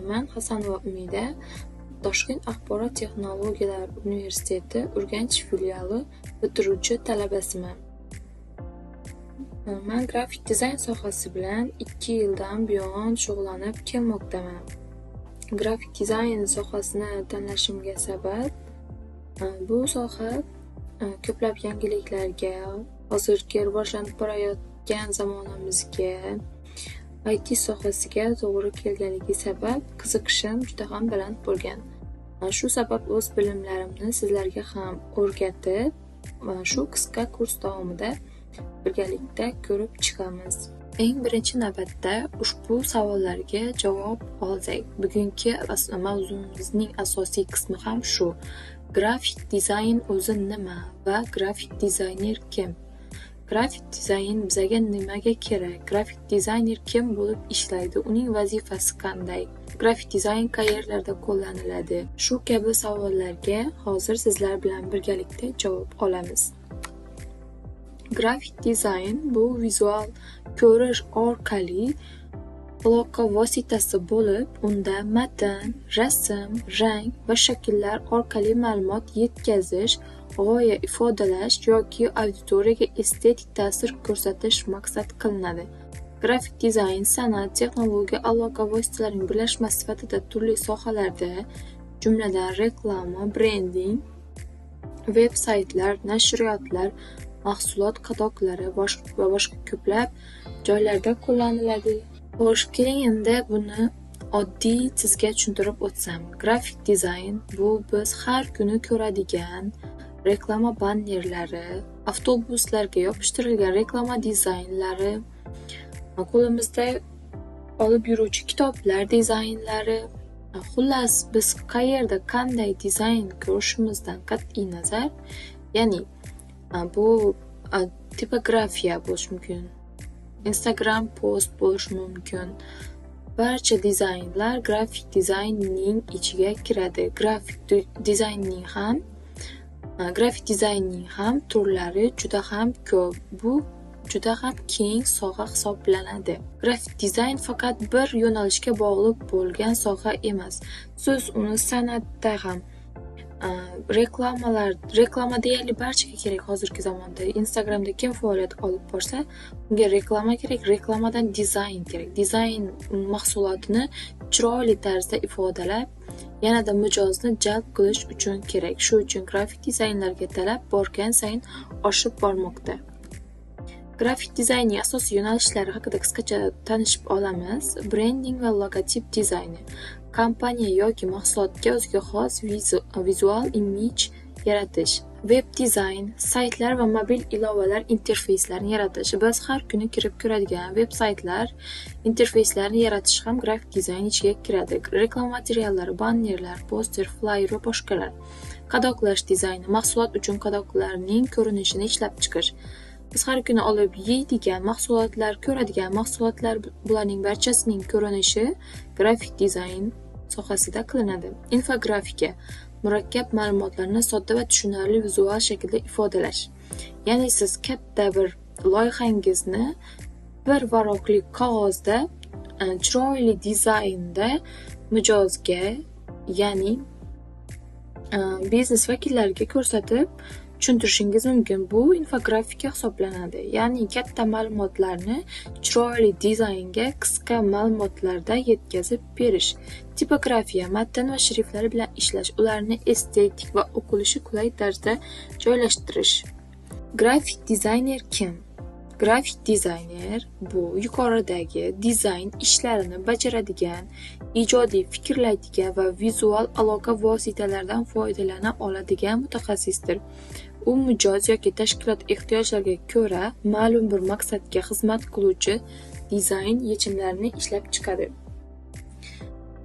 Man Hasanova Umida, Toshkent axborot texnologiyalari universiteti Urganch filiali bitiruvchi talabasiman. Man grafik dizayn sohasi bilan 2 yildan buyon shug'ullanib kelmoqdaman. Grafik dizayn sohasini tanlashimga sabab bu soha ko'plab yangiliklarga, hozirgi rivojlanib borayotgan zamonamizga, IT sohasiga to'g'ri kelganligi sabab qiziqishim juda ham baland bo'lgan. Shu sabab o'z bilimlarimni sizlarga ham o'rgatib, shu qisqa kurs davomida birgalikda ko'rib chiqamiz. Eng birinchi navbatda ushbu savollarga javob olsak, bugungi mavzumizning asosiy qismi ham shu. Grafik dizayn o'zi nima va grafik dizayner kim? Grafik dizayn bizaga nimaga kerak? Grafik dizayner kim bo'lib ishlaydi? Uning vazifasi qanday? Grafik dizayn qayerlarda qo'llaniladi? Shu kabi savollarga hozir sizlar bilan birgalikda javob olamiz. Grafik dizayn bu vizual ko'rish orqali aloqa vositasi bo'lib, unda matn, rasm, rang va shakllar orqali ma'lumot yetkazish, g'oya ifodalash yoki auditoriyaga estetik ta'sir ko'rsatish maqsad qilinadi. Grafik dizayn san'at, texnologiya, aloqa vositalarining birlashmasi sifatida turli sohalarda, jumladan reklama, brending, veb-saytlar, nashriyotlar, mahsulot qadoqlari va boshqa ko'plab joylarda qo'llaniladi. Xo'sh, keling endi buni oddiy sizga tushuntirib o'tsam. Grafik dizayn bu biz har kuni ko'radigan reklama bannerlari, avtobuslarga yopishtirilgan reklama dizaynlari, qo'limizda olib yuruvchi kitoblar dizaynlari, xullas biz qayerda qanday dizayn ko'rishimizdan qat'iy nazar, ya'ni bu tipografiya bo'lishi mumkin, Instagram post bo'lishi mumkin. Barcha dizaynlar grafik dizaynning ichiga kiradi. Grafik dizaynning ham turlari juda ham ko'p. Bu juda ham keng soha hisoblanadi. Grafik dizayn faqat bir yo'nalishga bog'liq bo'lgan soha emas. Siz uni san'atda ham, reklama deyarli barchaga kerak hozirgi zamonda. Instagramda kim faoliyat olib borsa, unga reklama kerak, reklamadan dizayn kerak. Dizayn mahsulotini chiroyli tarzda ifodalab, yanada mijozni jalb qilish uchun kerak. Shu uchun grafik dizaynlarga talab borgan sayin oshib bormoqda. Grafik dizaynning asosiy yo'nalishlari haqida qisqacha tanishib olamiz. Brending va logotip dizayni. Kompaniya yoki mahsulotga o'ziga xos vizual imij yaratish. Web dizayn, saytlar va mobil ilovalar interfeyslarini yaratish. Biz har kuni kirib ko'radigan veb saytlar interfeyslarini yaratish ham grafik dizayn ichiga kiradi. Reklama materiallari, bannerlar, poster, flyer va boshqalar. Qadoqlash dizayni, mahsulot uchun qadoqlarning ko'rinishini ishlab chiqish. Biz har kuni olib yeydigan mahsulotlar, ko'radigan mahsulotlar, bularning barchasining ko'rinishi grafik dizayn sohasida qilinadi. Infografika, murakkab ma'lumotlarni sodda va tushunarli vizual shaklda ifodalash. Ya'ni siz katta bir loyihangizni bir varoqli qog'ozda chiroyli dizaynda mijozga, ya'ni biznes vakillariga ko'rsatib tushuntirishingiz mumkin. Bu infografika hisoblanadi. Ya'ni katta ma'lumotlarni chiroyli dizaynga qisqa ma'lumotlarda yetkazib berish. Tipografiya, matn va shriftlar bilan ishlash, ularni estetik va o'qilishi qulay tarzda joylashtirish. Grafik dizayner kim? Grafik dizayner bu yuqoridagi dizayn ishlarini bajaradigan, ijodiy fikrlaydigan va vizual aloqa vositalaridan foydalana oladigan mutaxassisdir. U mijoz yoki tashkilot ehtiyojlariga ko'ra ma'lum bir maqsadga xizmat qiluvchi dizayn yechimlarini ishlab chiqadi.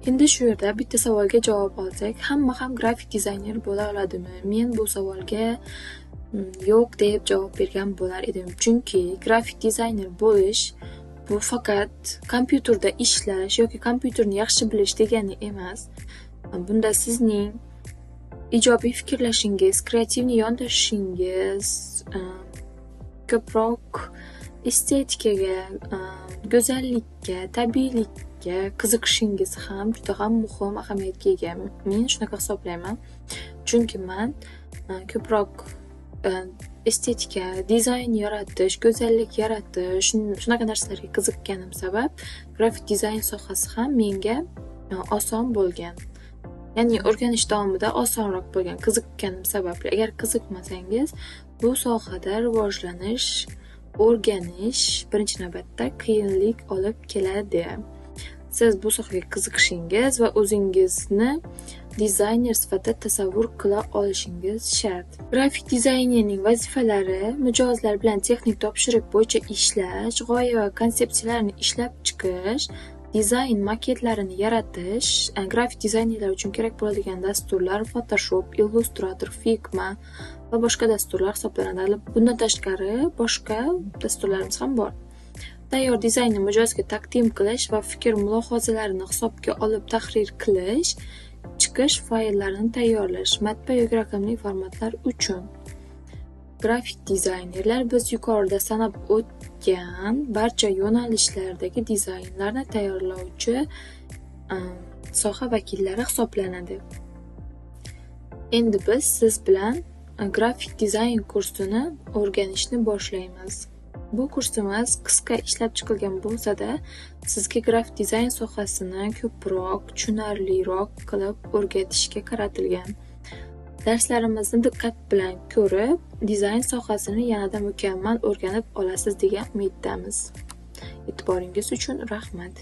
Endi shu yerda bitta savolga javob olsak, hamma ham grafik dizayner bo'la oladimi? Men bu savolga yo'q deb javob bergan bo'lar edim. Chunki grafik dizayner bo'lish bu faqat kompyuterda ishlash yoki kompyuterni yaxshi bilish degani emas. Bunda sizning ijobiy fikrlashingiz, kreativni yondashishingiz, ko'proq Estetikaga, go'zallikka, tabiiylikka qiziqishingiz ham juda ham muhim ahamiyatga ega. Men shunaqa hisoblayman. Chunki man ko'proq estetika, dizayn yaratish, go'zallik yaratish, shunaqa narsalarga qiziqqanim sabab grafik dizayn sohasi ham menga oson bo'lgan. Ya'ni o'rganish davomida osonroq bo'lgan, qiziqqanim sababli. Agar qiziqmasangiz, bu sohada rivojlanish, o'rganish birinchi navbatda qiyinlik olib keladi. Siz bu sohaga qiziqishingiz va o'zingizni dizayner sifatida tasavvur qila olishingiz shart. Grafik dizaynerning vazifalari mijozlar bilan texnik topshiriq bo'yicha ishlash, g'oya va konsepsiyalarni ishlab chiqish, dizayn maketlarini yaratish, grafik dizaynerlar uchun kerak bo'ladigan dasturlar Photoshop, Illustrator, Figma va boshqa dasturlar hisoblanadi. Bundan tashqari boshqa dasturlarimiz ham bor. Tayyor dizaynni mijozga taqdim qilish va fikr mulohazalarini hisobga olib tahrir qilish, chiqish fayllarini tayyorlash, matbaa yoki raqamli formatlar uchun. Grafik dizaynerlar biz yuqorida sanab o'tgan barcha yo'nalishlardagi dizaynlarni tayyorlovchi soha vakillari hisoblanadi. Endi biz siz bilan grafik dizayn kursini o'rganishni boshlaymiz. Bu kursimiz qisqa ishlab chiqilgan bo'lsa-da, sizga grafik dizayn sohasini ko'proq, tushunarliroq qilib o'rgatishga qaratilgan. Darslarimizni diqqat bilan ko'rib, dizayn sohasini yanada mukammal o'rganib olasiz degan umiddamiz. E'tiboringiz uchun rahmat.